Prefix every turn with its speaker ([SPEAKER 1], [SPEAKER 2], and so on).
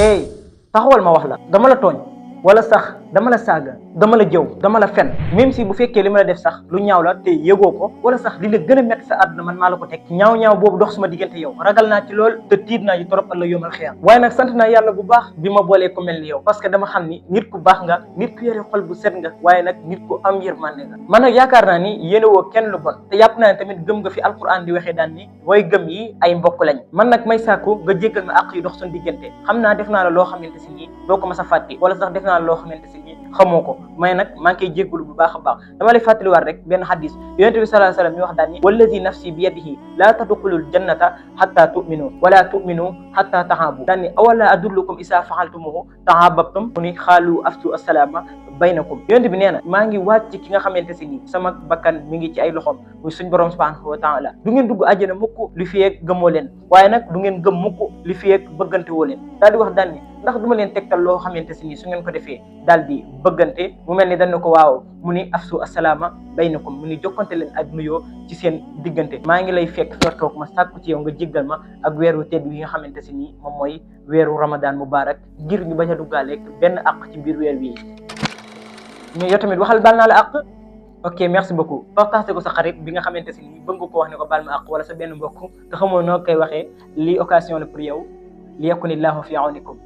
[SPEAKER 1] hey taxawal ma wax la dama la tooñ wala sax dama la saaga dama la jëw dama la fen même si bu fekkee li ma la def sax lu ñaaw la te yëgoo ko wala sax li la gën a métti sa àdduna man maa la ko teg ñaaw boobu dox suma diggante yow ragal naa ci lool te tiit naa ci trop ëllëg yomal xiyam waaye nag sant naa yàlla bu baax bi ma boolee ku mel ni yow parce que dama xam ni nit ku baax nga nit ku yore xol bu set nga waaye nag nit ku am yërmande nga man nag yaakaar naa ni yéene woo kenn lu bon te yàpp naa ne tamit gëm nga fi alquran di waxee daan ni way gëm yi ay mbokk lañ man nag may sàkku nga jéggal ma àq yu dox suñu diggante xam naa def naa la loo xamante si nii doo ko mas a fàtte wala sax def naa la loo xamante si nii xamoo ko may nag maa ngi koy jéggalu bu baax a baax dama lay fàttaliwaat rek benn xadis yonente bi sallallahu alayhi wasallam mi wax daan ni wallazi nafsi bi yadihi laa tadxulul jannata hatta tu'minu wala tu'minu hatta tahabu daan ni awala adullukum isa faxaltumuhu tahababtum mu ni xaalu aftu assalaama baynakum yonente bi nee na maa ngi wàcc ki nga xamante si nii sama bakkan mi ngi ci ay loxoom muy suñ borom subhanahu wa taala du ngeen dugg àjjana mukk li fiyeeg gëmoo leen waaye nag du ngeen gëm mukk li fiyeeg bëggante woo leen daal di wax daan ni ndax duma leen tegtal loo xamante si nii su ngeen ko defee daal di bëggante mu mel ni dañ na ko waaw mu ni afsu assalaama baynakum mu ni jokkante leen ak nuyoo ci seen diggante maa ngi lay fekk fi toog ma sàkku ci yow nga jéggal ma ak weeru tedd yi nga xamante si nii moom mooy weeru ramadan mubarak ngir ñu bañ a duggaaleeg benn àq ci biir weer wi mais yow tamit waxal baal naa la àq ok merci beaucoup partagé ko sa xarit bi nga xamante si nii bëgg nga ko wax ne ko baal ma àq wala sa benn mbokk te xamoo noo koy waxee lii occasion la pour yow li yakuni llahu fi awnikum